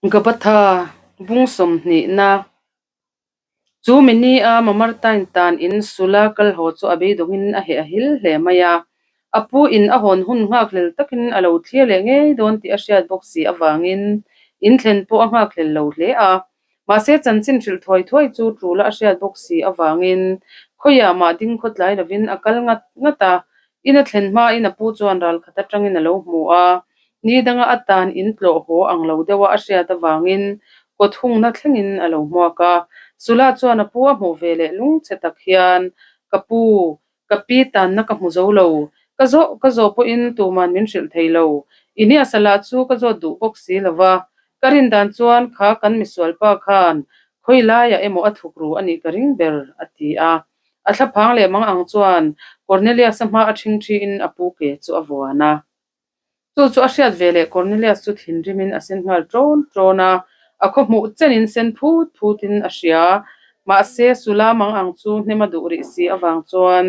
Gabatha bung sawmhnihna Chu mi ni a Mamartain tan in Sula kal haw chu a beidawngin a heh a hil hle mai a. A pu in a hawn hun nghakhlel takin a lo thlir leh ngei dawn tih a hriat bawk si avangin in thlen pawh a nghakhlel lo hle a. Mahse chanchin hrilh thuai thuai chu tul a hriat bawk si avangin khawiah mah ding khawtlai lovin a kal ngat ngat a. In a thlen hmain a pu chuan ral khat atangin a lo hmu a, ni danga a tan in tlawh haw ang lo deuha a hriat avangin kawt hungna thlengin a lo hmuak a. Sula chuan a pu a hmuh ve leh lungchhe tak hian, Ka pu, ka pi tanna ka hmu zo lo. Ka zawh ka zawh pawhin tuman min hrilh thei lo. Iniasa lah chu ka zawt duh bawk si lo va. Ka rin dan chuan kha kan misualpa khan khawi laiah emaw a thuk ru a nih ka ring ber, a ti a. A thlaphang leh mang ang chuan Cornelius-a hma a ṭhing ṭhiin a pu ke chu a vuan a. Chu chu a hriat ve leh Cornelius chu thinrimin a sen nghal ṭawn ṭawn a, a khaw hmuh chenin sen phut phutin a hria. Mahse, Sula mang ang chu hnem a duh rih si avang chuan,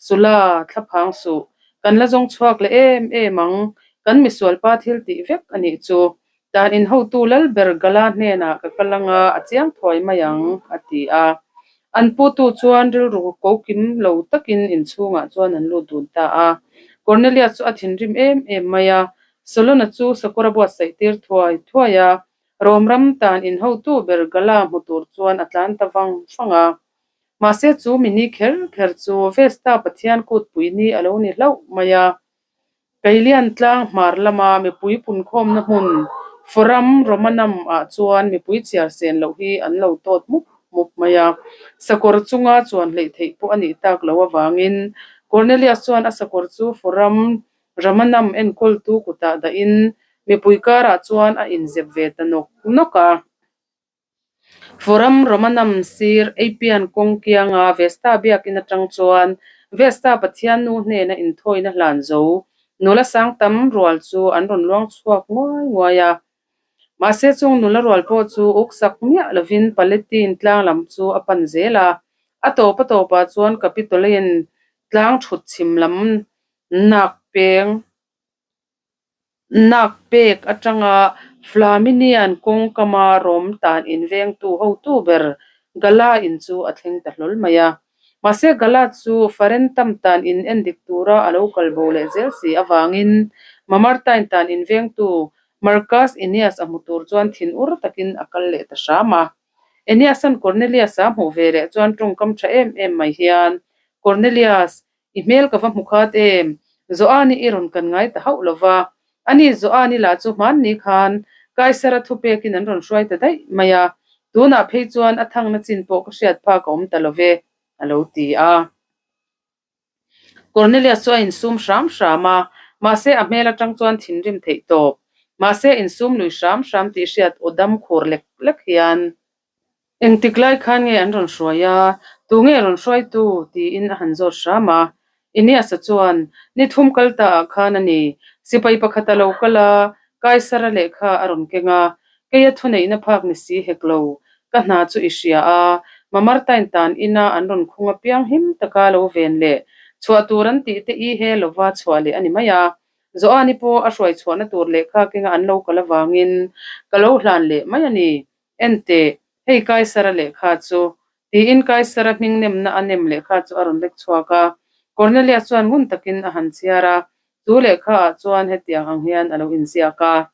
Sula, thlaphang suh. Kan la zawng chhuak leh em em ang. Kan misualpa thil tih vek a nih chu. Dan in hotu Lalber Gala hnenah ka kal anga a chiang thuai mai ang, a ti a. An putu chuan rilru ko kim lo takin inchhungah chuan an lut dun ta a. Cornelius chu a thinrim em em mai a, Solona chu sakawr a buatsaih tir thuai thuai a, Rom ram tan in hotu ber Gala hmu tur chuan a tlan ta vang vang a. Mahse chu mi ni kher kher chu Vesta Pathian kutpui ni a lo ni hlauh mai a. Kailian tlang hmar lama mipui punkhawmna hmun Forum Romanum ah chuan mipui chhiar sen loh hi an lo tawt mup mup mai a. Sakawr chunga chuan hleih theih pawh a nih tak loh avangin Cornelius chuan a sakawr chu Forum Romanum enkawltu kutah dahin mipui karah chuan a inzep ve ta nawk nawk a. Forum Romanum sir Apian kawng kianga Vesta biakin atang chuan Vesta Pathian nu hnena inthawina hlan zo nula sang tam rual chu an rawn luang chhuak nguai nguai a. Mahse chung nula rual pawh chu uk sak miah lovin Palatine tlang lam chu a pan zel a. A tawp a tawpah chuan Capitoline tlang thut chhim lam nak peng Nak pek atanga Flaminian kawngkama rawm tan invengtu hotu ber Gala in chu a thleng ta hlawl mai a. Mahse Gala chu Farentam tan in endik tura a lo kal bo leh zel si avangin Mamartine tan invengtu Marcus Aeneas a hmu tur chuan thinur takin a kal leh ta hram a. Aeneas-a'n Cornelius-a hmuh ve leh chuan tawngkam tha em em mai hian, Cornelius, I hmel ka va hmu khat em? Joani i rawn kan ngai ta hauh lo va. Ani Joani lah chu hmanni khan Kaisara thupekin an rawn hruai ta daih mai a, tunah phei chuan a thangna chin pawh ka hriat phak a awm ta lo ve, a lo ti a. Cornelius chu a insum hram hram a, mahse a hmel atang chuan thinrim theih tawp. Mahse insum lui hram hram tih hriat aw dam khur lek lek hian Engtik lai khan nge an rawn hruai a, tu nge rawn hruaitu? tiin a han zawt hram a. Aeneas-a chuan, Ni thum kal ta ah khan a ni. Sipai pakhat a lo kal a, Kaisara lehkha a rawn keng a, keia thuneihna phak ni si hek lo, ka hna chu i hria a, Mamartine tan ina an rawn khung apiang him taka lo ven leh chhuah tur an tih te i he lova chhuah leh a ni mai a. Joani pawh a hruai chhuahna tur lehkha kenga an lo kal avangin ka lo hlan leh mai a ni. Enteh, hei Kaisara lehkha chu, tiin Kaisara hming nemna a nem lehkha chu a rawn lek chhuak a. Cornelius chuan ngun takin a han chhiar a, chu lehkha ah chuan hetiang ang hian a lo inziak a.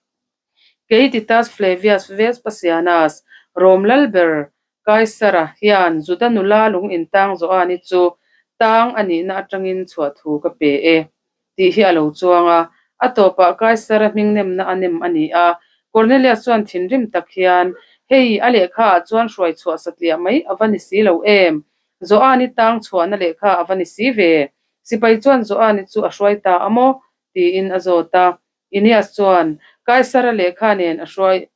Kei Titus Flavius Vespasianus, Rom lalber Kaisara hian Juda nula lung intang Joani chu tang a nihna atangin chhuah thu ka pe e. Tih hi a lo chuang a, a tawpah Kaisara hming nemna a nem a ni a. Cornelius chuan thinrim tak hian, Hei, a lehkha ah chuan hruai chhuah satliah mai a va ni si lo em? Joani tang chhuahna lehkha a va ni si ve. Sipai chuan Joani chu a hruai ta a maw? tiin a zawt a. Aeneas chuan, Kaisara lehkha nen a hruai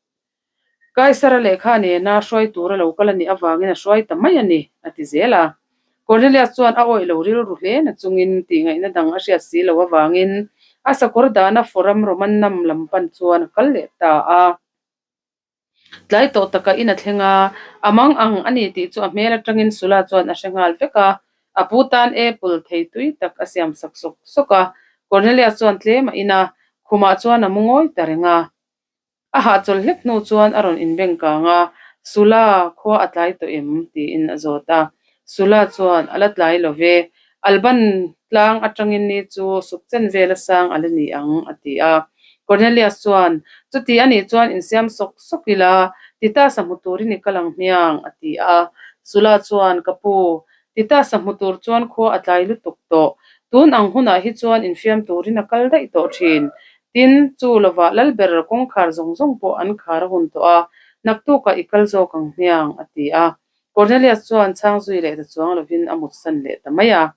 Kaisara lehkha nena hruai tura lo kal a nih avangin a hruai ta mai a ni, a ti zel a. Cornelius chuan a awih lo rilru hle na chungin tihngaihna dang a hriat si lo avangin a sakawr dahna Forum Romanum lam pan chuan a kal leh ta a. Tlai tawh taka in a thleng a, a mang ang a ni tih chu a hmel atangin Sula chuan a hre nghal vek a. A pu tan apple thei tui tak a siam sak sawk sawk a. Cornelius chuan tlem a in a, khumah chuan a mu ngawi ta reng a. A hahchawlh hlek hnu chuan a rawn inbeng kang a, Sula, khua a tlai tawh em? tiin a zawt a. Sula chuan, A la tlai lo ve. Alban tlang atangin ni chu suk chen vel a sang a la ni ang, a ti a. Cornelius chuan, Chuti a nih chuan insiam sawk sawk ila, Titus-a hmu turin i kal ang hmiang, a ti a. Sula chuan, Ka pu, Titus-a hmu tur chuan khua a tlai lutuk tawh. Tun ang hunah hi chuan infiam turin a kal daih tawh thin. Tin, chu lovah Lalber kawngkhar zawng zawng pawh an khar a hun tawh a, naktukah i kal zawk ang hmiang, a ti a. Cornelius chuan chhang zui leh ta chuang lovin a mutsan leh ta mai a.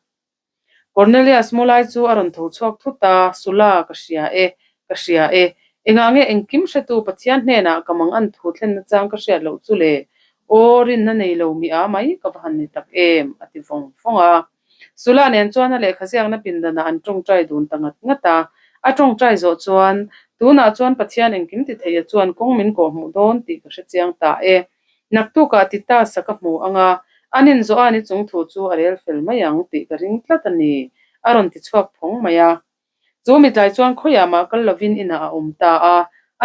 Cornelius mulai chu a rawn tho chhuak thut a, Sula, ka hria e, ka hria e. Engah nge engkim hretu Pathian hnenah ka mang an thu thlenna chang ka hriat loh chu le? Aw, rinna nei lo mi a mai ka va han ni tak em, a ti vawng vawng a. Sula nen chuan a lehkha ziakna pindanah an tawngtai dun ta ngat ngat a. A tawngtai zawh chuan, Tunah chuan Pathian engkim ti theia chuan kawng min kawhhmuh dawn tih ka hre chiang ta e. Naktukah Titus-a ka hmu ang a, an inzawh a ni chung thu chu a rel fel mai ang tih ka ring tlat a ni, a rawn ti chhuak phawng mai a. Chu mitlai chuan khawiah mah kal lovin inah a awm ta a,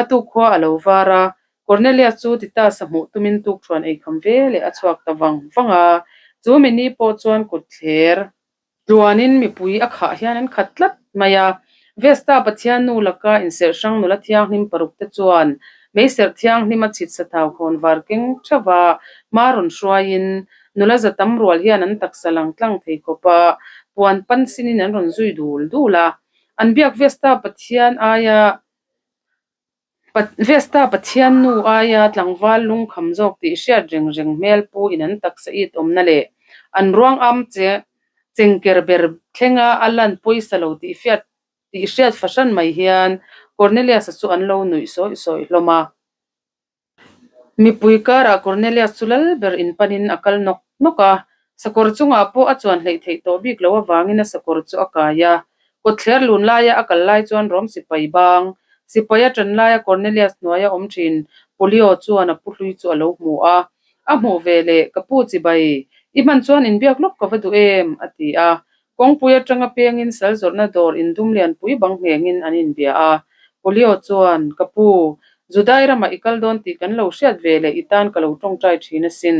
a tukkhua a lo var a. Cornelius chu Titus-a hmuh tumin tukṭhuan eikham ve leh a chhuak ta vang vang a. Chu mi ni pawh chuan kut thler Tluanin mipui a khah hian an khat tlat mai a. Vesta Pathian nu laka inserh hrang nula thianghlim paruk te chuan meiserh thianghlim a chhit sathau khawn var keng theuh a, hma rawn hruaiin nula za tam rual hian an taksa lang tlang thei khawp a, puan pan sinin an rawn zui dul dul a. An biak Vesta Pathian aia Vesta Pathian nu aia tlangval lungkham zawk tih hriat reng reng hmel pu in an taksa it awmna leh an ruang am che chengker ber thlenga a lan pawisa lo tih hriat tih hriat fahran mai hian Cornelius-a chu an lo nuih sawi sawi hlawm a. Mipui karah Cornelius chu lal ber in panin a kal nawk nawk a, sakawr chungah pawh a chuan hleih theih tawh bik loh avangin a sakawr chu a kai a. Kawtthler lun laia a kal lai chuan Rom sipai bang, sipai a ṭan laia Cornelius hnuaia awm ṭhin Pollio chuan a pu hlui chu a lo hmu a. A hmuh ve leh, Ka pu chibai, i hman chuan inbiak lawk ka va duh em? a ti a. Kawngpui atanga pengin sal zawrhna dawr indum lianpui bang nghengin an inbia a. Pollio chuan, Ka pu, Judai ramah i kal dawn tih kan lo hriat ve leh i tan ka lo tawngtai thin asin.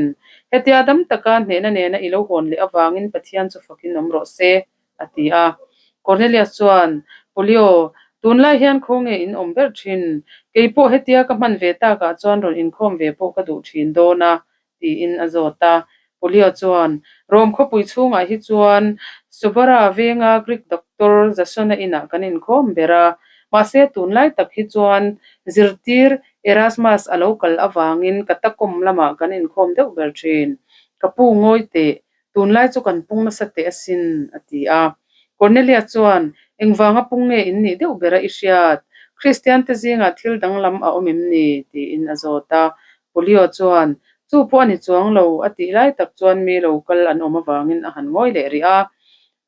Hetia dam taka hnehna nena i lo hawn leh avangin Pathian chu fakin awm rawh se, a ti a. Cornelius chuan, Pollio, tunlai hian khawnge in awm ber thin? Kei pawh hetia ka hman ve takah chuan rawn inkhawm ve pawh ka duh thin dawn a, tiin a zawt a. Pollio chuan, Rome khawpui chhungah hi chuan Subara venga Greek doctor Jasona inah kan inkhawm ber a, mahse tunlai tak hi chuan zirtir Erasmus a lo kal avangin Catacomb lamah kan inkhawm deuh ber thin. Ka pu ngawi teh, tunlai chu kan pung nasa teh asin, a ti a. Cornelia chuan, Engvanga pung nge in nih deuh bera i hriat? Kristiante zingah thil danglam a awm em ni? tiin a zawt a. Pollio chuan, Chu pawh a ni chuang lo, a tih lai tak chuan mi lo kal an awm avangin a han ngawi leh rih a.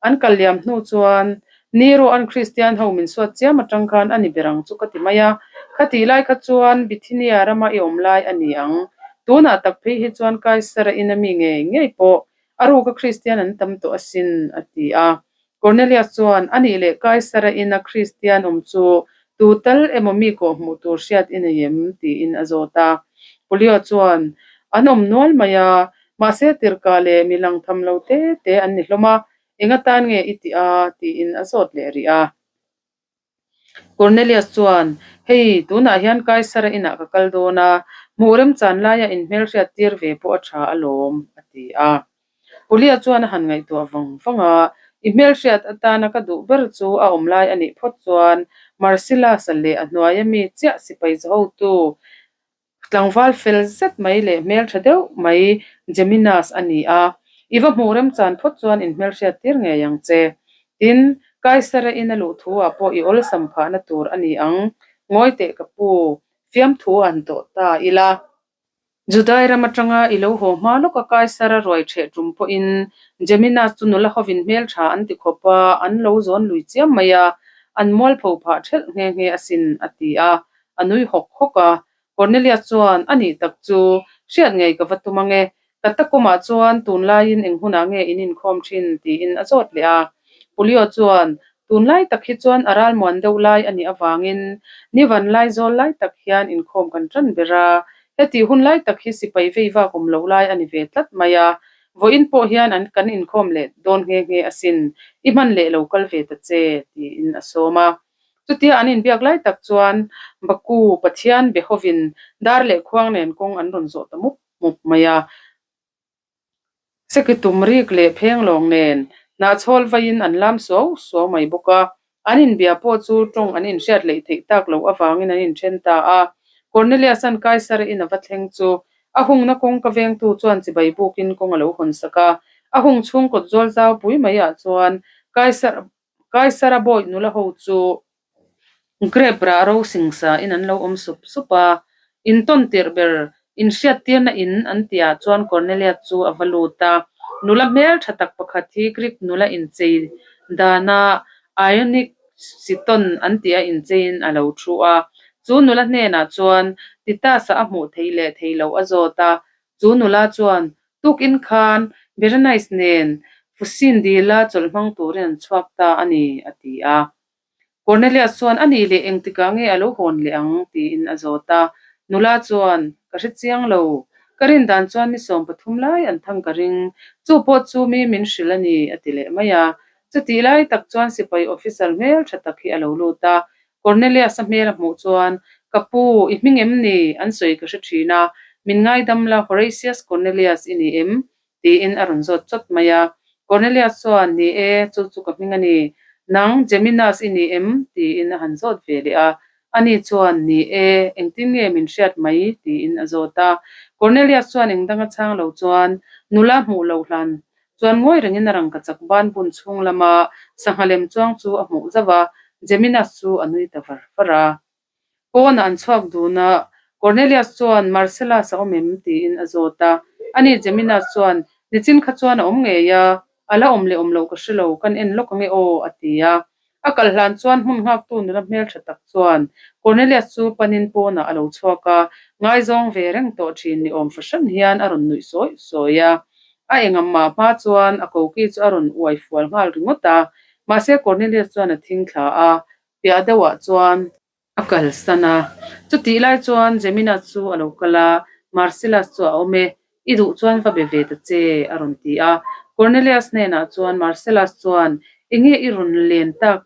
An kal liam hnu chuan, Nero an Kristian ho min suat chiam atang khan a ni ber ang chu ka ti mai a. Khatih lai kha chuan Bithynia rama i awm lai a ni ang. Tunah tak phei hi chuan Kaisara ina mi ngei ngei pawh a ruka Kristian an tam tawh asin, a ti a. Cornelius chuan, A nih leh Kaisara ina Kristian awm chu tu tal emaw mi kawh hmuh tur hriat i nei em? tiin a zawt a. Pollio chuan, An awm nual mai a, mahse tirhkah leh mi lang tham lo te te an ni hlawm a, eng atan nge i tih a? tiin a zawt leh rih a. Cornelius chuan, Hei, tunah hian Kaisara inah ka kal dawn a, hmuh remchan laia inhmelhriat tir ve pawh a tha alawm, a ti a. Pulia chuan a han ngaihtuah vang vang a, I hmelhriat atana ka duh ber chu a awm lai a nih phawt chuan Marcellus-a leh a hnuaia mi chiah sipai zahotu Tlangval fel zet mai leh hmeltha deuh mai Geminas a ni a, i va hmuh remchan phawt chuan inhmelhriat tir ngei ang che. Tin, Kaisara in a luh thu ah pawh i awlsam phahna tur a ni ang. Ngawi teh ka pu, fiamthu an tawh ta ila. Judai ram atanga i lo haw hma lawka Kaisara ruai ṭheh ṭum pawhin Geminas chu nula hovin hmeltha an ti khawp a, an lo zawn lui chiam mai a, an mualpho phah ṭhelh nghe nghe asin, a ti a. A nui hawk hawk a, Cornelius chuan, A nih tak chu, hriat ngei ka va tum ange. Ka takumah chuan tunlaiin eng hunah nge in inkhawm thin? tiin a zawt leh a. Pulio chuan, Tunlai tak hi chuan a ralmuan deuh lai a nih avangin ni van lai zawl lai tak hian inkhawm kan tan ber a, hetih hun lai tak hi sipai vei vak awm loh lai a ni ve tlat mai a, vawiin pawh hian an kan inkhawm leh dawn nghe nghe asin, i hman leh lo kal ve ta che, tiin a sawm a. Chutia an inbiak lai tak chuan Baku Pathian be hovin dar leh khuang nen kawng an rawn zawh ta mup mup mai a. Seki tum rik leh phenglawng nen hnahchhawl vaiin an lam suau suau mai bawk a, an inbia pawh chu tawng an inhriat leih theih tak loh avangin an inthen ta a. Cornelius-a'n Kaisara in a va thleng chu a hungna kawngka vengtu chuan chibai bukin kawng a lo hawn sak a, a hung chhung kawt zawl zau pui maiah chuan Kaisara Kaisara bawi nula ho chu Grape rah ro singsa in an lo awm sup sup a, intawn tirh ber inhriattirna in an tihah chuan Cornelia chu a va lut a. Nula hmel tha tak pakhat hi Greek nula inchei dana Ionic Siton an tih a incheiin a lo thu a. Chu nula hnenah chuan Titus-a a hmuh theih leh theih loh a zawt a, Chu nula chuan tukin khan Berenice nen Fusin dila chawlh hmang turin an chhuak ta a ni, a ti a. Cornelius chuan, A nih leh engtikah nge a lo hawn leh ang? tiin a zawt a. Nula chuan, Ka hre chiang lo. Ka rin dan chuan ni 13 lai an thang ka ring. Chu pawh chu mi min hrilh a ni, a ti leh mai a. Chutih lai tak chuan sipai officer hmel tha tak hi a lo lut a. Cornelius-a hmel a hmuh chuan, Ka pu, i hming em ni? An sawi ka hre thin a, min ngaidam la, Horatius Cornelius i ni em? tiin a rawn zawt chawt mai a. Cornelius chuan, Ni e, chu chu ka hming a ni. Nang, Geminas i ni em? tiin a han zawt ve leh a. Ani chuan, Ni e, engtin nge min hriat mai? tiin a zawt a. Cornelius chuan engdang a chhang lo chuan, Nula hmuh loh hlan Chuan ngawi rengin a rangkachak ban bun chhung lama sangha lem chuang chu a hmuh zauh a, Geminas chu a nui ta var var a. Pawnah an chhuak dun a, Cornelius chuan Marcellus a awm em? tiin a zawt a. Ani Geminas chuan, Nichin kha chuan a awm ngei a, a la awm leh awm loh ka hre lo, kan en lawk ange aw, a ti a. A kal hlan chuan hmun nghaktu nula hmeltha tak chuan Cornelius chu panin pawnah a lo chhuak a, ngaizawng ve reng tawh thin ni awm fahran hian a rawn nuih sawi sawi a. A engam mah hma chuan a koki chu a rawn uai fual nghal ringawt a, mahse Cornelius chuan a thing thla a, piah deuhah chuan A kalsan a. Chutih lai chuan Jemina chu a lo kal a, Marcellus chu a awm e, i duh chuan va be ve ta che, a rawn ti a. Cornelius hnenah chuan Marcellus chuan, Enge i rawn len tak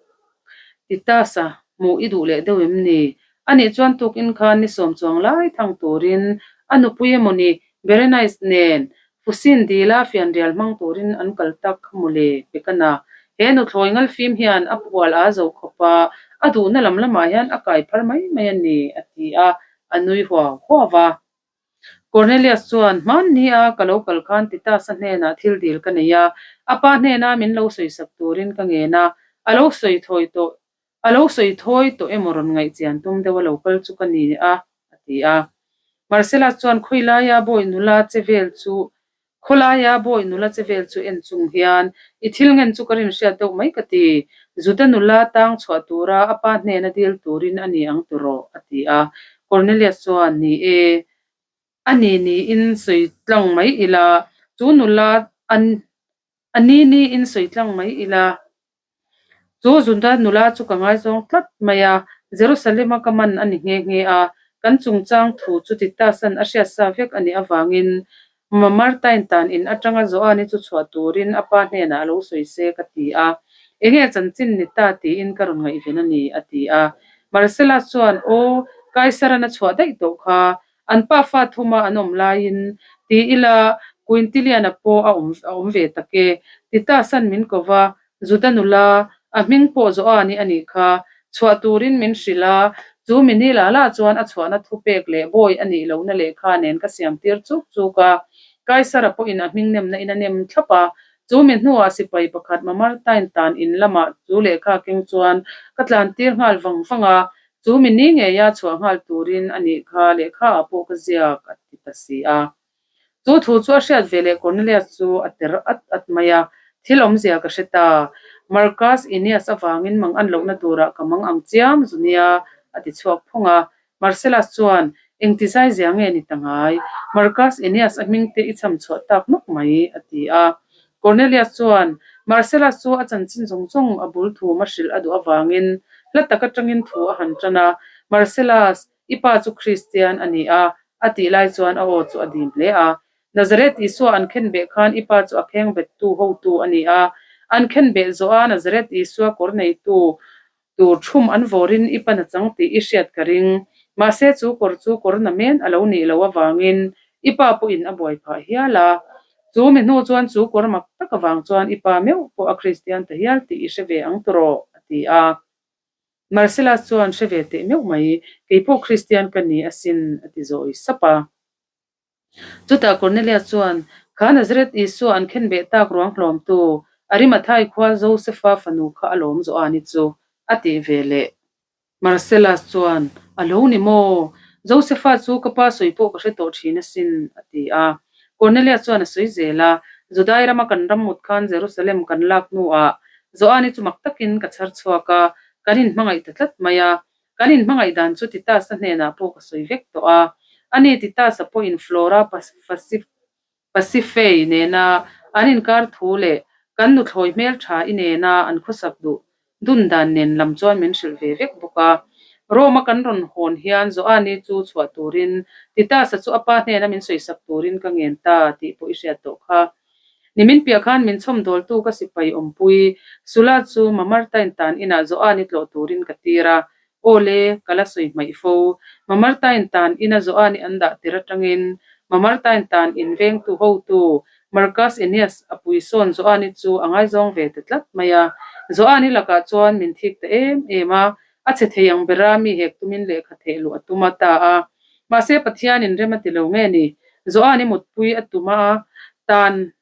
Titus-a hmuh i duh leh deuh em ni? Anih chuan tukin khan ni sawm chuang lai thang turin a nupui emawni Berenice nen Fusin dila fianrial hmang turin an kal tak kha mawle, Pekana. He nuthlawi ngalfim hian a pual a zo khawp a, a duhna lam lamah hian a kai phar mai mai a ni, a ti a, a nui huau huau a. Cornelius chuan, Hmanni a ka lo kal khan Titus-a hnenah thil dil ka nei a, a pa hnena min lo sawisak turin ka ngen a, a lo sawi thawi tawh A lo sawi thawi tawh emaw rawn ngaihchian tum deuh a lo kal chu ka ni a, a ti a. Marcella chuan khawilaia bawi nula che vel chu khawlaia bawi nula che vel chu en chung hian i thil ngen chu ka rin hriat deuh mai ka ti. Juda nula tang chhuah tura a pa hnena dil turin a ni ang tawh, a ti a. Cornelius chuan, Ni e, a ni niin sawi tlang mai ila, chu nula an A ni niin sawi tlang mai ila. Chu Juda nula chu ka ngaizawng tlat mai a, Jerusalem-a ka man a ni nghe nghe a, kan chungchang thu chu Titus-a'n a hriatsa vek a nih avangin Mamartine tan in atanga Joani chu chhuah turin a pa hnenah a lo sawi se ka ti a, enge chanchin ni ta tiin ka rawn ngaihven a ni, a ti a. Marcellus chuan, Aw, Kaisaran a chhuah daih tawh kha, An pa fa thuma an awm laiin ti ila Quintilian-a pawh a awm a awm ve tak e. Titus-a'n min ko va, Juda nula, a hming pawh Joani a nih kha, chhuah turin min hrilh a, chu mi ni la la chuan a chhuahna thupek leh bawi a nih lohna lehkha nen ka siam tir chuk chuk a. Kaisara pawhin a hming nemna in a nem thlap a, chu mi hnuah sipai pakhat Mamartine tan in lamah chu lehkha keng chuan ka tlan tir nghal vang vang a, Chu mi ni ngeia chhuah nghal turin a nih kha lehkha ah pawh ka ziak, a ti ta si a. Chu thu chu a hriat ve leh Cornelius chu a ter at at mai a, Thil awmzia ka hre ta. Marcus Aeneas avangin mang an lohna turah ka mang ang chiam zu nia, a ti chhuak phung a. Marcellus chuan, Engti zai zia nge ni ta ngai? Marcus Aeneas a hming te i cham chhuah tak nawk mai, a ti a. Cornelius chuan, Marcellus chu a chanchin zawng zawng a bul thum a hrilh a duh avangin hla tak atangin thu a han tan a, Marcellus, i pa chu Kristian a ni a, a tih lai chuan a aw chu a dim hle a. Nazareth Isua an khenbeh khan i pa chu a khengbettu hotu a ni a, an khenbeh zawh a Nazareth Isua kawr neitu tur thum an vawrin i pan a chang tih i hriat ka ring. Mahse chu kawr chu kawr na men a lo nih loh avangin i pa pawhin a buai phah hial a. Chu mi hnu chuan chu kawr mak tak avang chuan i pa meuh pawh a Kristian ta hial tih i hre ve ang tawh a ti a. Marcella chuan hre ve teh meuh mai, kei pawh Kristian ka ni asin a ti zawi sap a. Chutah Cornelius chuan, Kha Nazareth Isua an khenbeh tak ruang hlawmtu, Arimathai khua Josefa fanu kha a lawm zawh a ni chu, a tih ve leh. Marcellus chuan, A lo ni maw? Josefa chu ka pa sawi pawh ka hre tawh thin asin, a ti a. Cornelius chuan a sawi zel a, Judai rama kan ram mut khan Jerusalem kan lak hnuah Joani chu mak takin ka chhar chhuak a, kan inhmangaih ta tlat mai a. Kan inhmangaih dan chu Titus-a hnenah pawh ka sawi vek tawh a. Ani Titus-a pawhin Flora Pasifei nena an inkar thu leh kan nuthlawi hmeltha i nena an khawsak duh dun dan nen lam chuan min hrilh ve vek bawk a. Rome-a kan rawn hawn hian Joani chu chhuah turin Titus-a chu a pa hnena min sawisak turin ka ngen ta tih pawh i hriat tawh kha. Nimin piah khan min chhawmdawltu ka sipai awmpui Sula chu Mamartain tan inah Joani tlawh turin ka tir a. Aw le, ka la sawi hmaih fo. Mamartain tan ina Joani an dah tir atangin Mamartain tan in vengtu hotu Marcus Aeneas a pui sawn Joani chu a ngaizawng ve ta tlat mai a. Joani lakah chuan min thik ta em em a, a chhe thei ang bera mi hek tumin lehkha theh luh a tum a ta a. Mahse Pathianin rem a ti lo nge ni? Joani mutpui a tum a, tan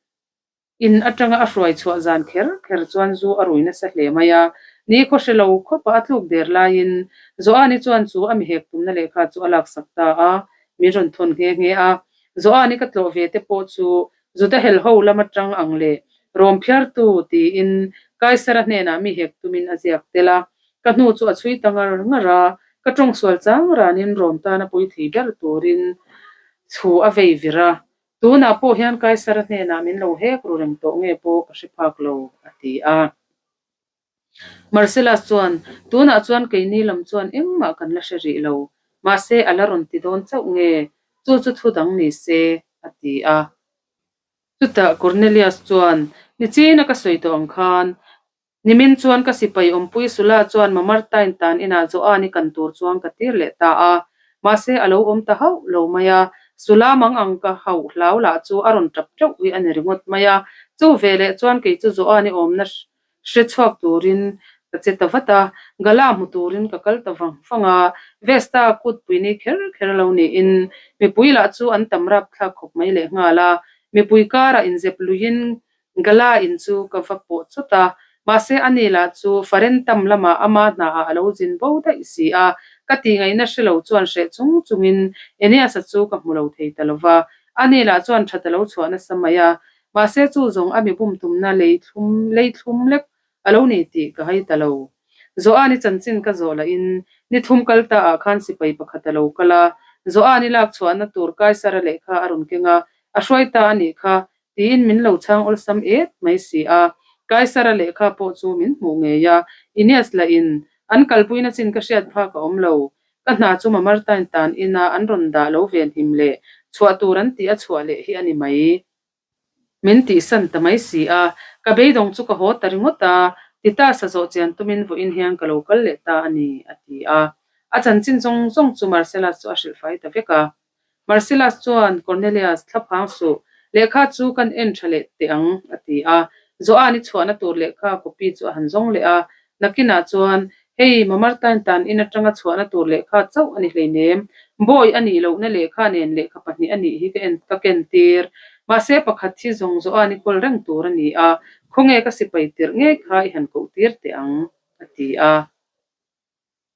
in atanga a hruai chhuah zan kher kher chuan zu a rui nasa hle mai a. Ni khaw hre lo khawpa a tluk der laiin Joani chuan chu a mihek tumna lehkha chu a laksak ta a, min rawn thawn nghe nghe a. Joani ka tlawh ve te pawh chu Juda hel ho lam atang ang leh rawm phiartu tiin Kaisara hnenah mi hek tumin a ziak tel a. Ka hnu chu a chhui ta ngar ngar a, ka tawng sual chang ranin rawm tana pui thei ber turin chhu a vei vir a. Tunah pawh hian Kaisara hnenah min lo hek ru reng tawh nge pawh ka hre phak lo, a ti a. Marcellus chuan, Tunah chuan keini lam chuan engmah kan la hre rih lo, mahse a la rawn ti dawn chauh nge, chu chu thu dang ni se, a ti a. Chutah Cornelius chuan, Nichina ka sawi tawh ang khan, Nimin chuan ka sipai awmpui Sula chuan Mamartain tan inah Joani kan tur chuan ka tir leh ta a, mahse a lo awm ta hauh lo mai a, Sula mang ang ka hauh hlau lah chu a rawn tap teuh hi a ni ringawt mai a, chu veleh chuan kei chu Joani awmna hre chhuak turin ka che ta vat a, Gala hmu turin ka kal ta vang vang a, Vesta kutpui ni kher kher lo niin mipui lah chu an tam rapthlak khawp mai lehnghal a, mipui karah inzep luiin Gala in chu ka va pawh chawt a, mahse ani lah chu Farentam lamah ama hnaah a lo zin bo daih si a, ka tih ngaihna hre lo chuan hreh chung chungin Eneas-a chu ka hmu lo thei ta lo va, ani lah chuan that a lo chhuah nasa mai a, mahse chu zawng a mi bum tumna lei thlum lei thlum lek a lo ni tih ka hai ta lo. Joani chanchin ka zawh lahin ni thum kal ta ah khan sipai pakhat a lo kal a, Joani lak chhuahna tur Kaisara lehkha a rawn keng a, a hruai ta a nih kha, Tiin min lo chhang awlsam et mai si a, Kaisara lehkha pawh chu min hmuh ngei a, Ines lahin an kalpuina chin ka hriat phak a awm lo. Ka hna chu Mamartain tan ina an rawn dah lo ven him leh chhuah tur an tih a chhuah leh hi a ni mai. Min tihsan ta mai si a, ka beidawng chu ka haw ta ringawt a, Titus-a zawh chian tumin vawiin hian ka lo kal leh ta a ni, a ti a. A chanchin zawng zawng chu Marcellus chu a hrilhfai ta vek a. Marcellus chuan Cornelius thlaphang suh, lehkha chu kan en tha leh teh ang, a ti a. Joan-i chhuahna tur lehkha copy chu a han zawng leh a. Nakinah chuan, Hei, Mamartain tan in atanga chhuahna tur lehkha chauh a ni hleinem. Bawi a nih lohna lehkha nen lehkha pahnih a nih hi ka en ka ken tir. Mahse, pakhat hi zawng Joan-i kawl reng tur a ni a, khawnge ka sipai tirh ngei kha i han koh tir teh ang, a ti a.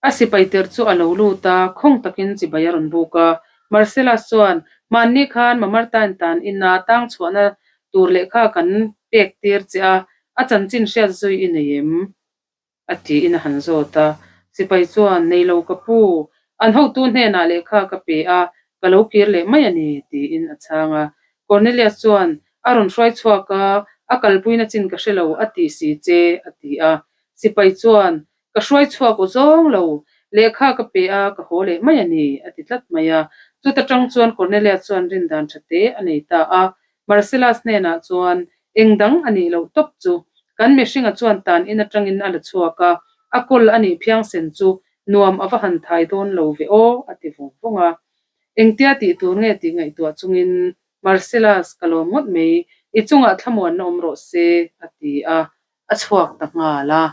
A sipai tirh chu a lo lut a, khawng takin chibai a rawn buk a. Marcellus chuan, Hmanni khan Mamartain tan ina tang chhuahna tur lehkha kan pek tir che a, a chanchin hriat zui i nei em? a tiin a han zawt a. Sipai chuan, Nei lo ka pu, an hotu hnenah lehkha ka pe a, ka lo kir leh mai a ni, tiin a chhang a. Cornelius chuan, A rawn hruai chhuak a, A kalpuina chin ka hre lo a ti si che, a ti a. Sipai chuan, Ka hruai chhuak u zawng lo, lehkha ka pe a, ka haw leh mai a ni, a ti tlat mai a. Chuta tang chuan Cornelia chuan rindan tha te a nei ta a. Marcellus hnenah chuan, Eng dang a nih loh tawp chu. Kan mihringa chuan tan in atangin a la chhuak a, a kawl a nih phiangsen chu nuam a va han thai dawn lo ve aw, a ti vawng vawng a. Engtia tih tur nge tih ngaihtuah chungin Marcellus, ka lawm ngawt mai, i chungah thlamuanna awm rawh se, a ti a, a chhuak ta nghal a.